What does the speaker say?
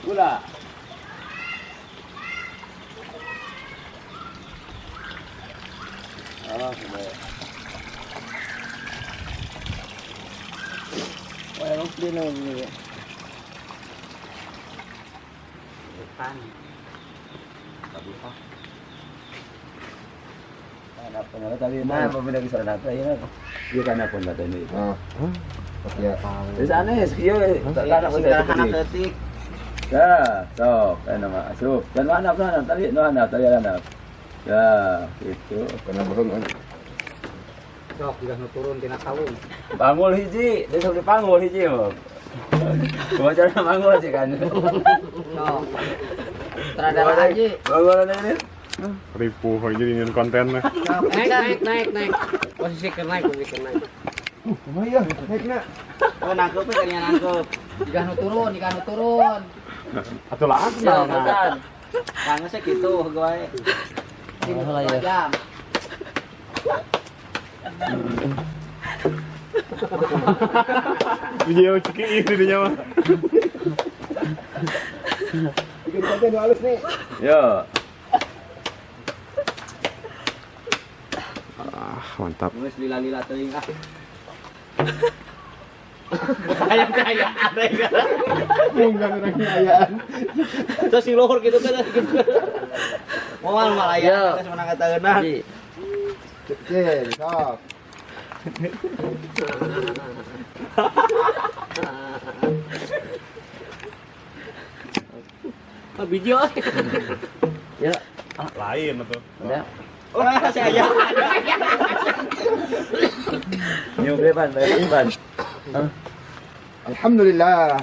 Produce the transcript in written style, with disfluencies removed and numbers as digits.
Gula. Ah, sudah. Wah, emang dia namanya. Depan. Anak pun tadi nah, pembina kisah anak ya. Iya kan pun tadi ini. Ah. Ya. Terus aneh, kieu tak anak pun Anak detik. Ya, sok, kan nama asup. Dan mana mana tadi, nu anak tadi anak. Ya, gitu. Karena bohong kan. Sok, jika nu turun tina kawung. Panggul hiji, dia sampai panggul hiji mah. Cuma cara manggul sih kan. Sok. Sutradara aja. Panggul ini. Ripuh aja ini konten lah. Naik, naik, naik, naik. Posisi ke naik, posisi ke naik. Lumayan, naikna. Oh, nangkep kayaknya nangkep. Jika nu turun, jika nu turun. Atau lah Ya, kan. Pangesnya gitu, gue. Oh, ya. Jam. Video ceki ini dia mah. Bikin konten nu halus nih. Yo. Ah, mantap. Geus lila-lila teuing ah. Hayang kayaan Mungkin orang kayaan. Terus si luhur gitu kan gitu. Moal malaya geus menang kataeuna. Cek, sok. Oh, biji oh. Ya, Lain atau. udah. Wah, saya. Nyuk depan, depan. Alhamdulillah.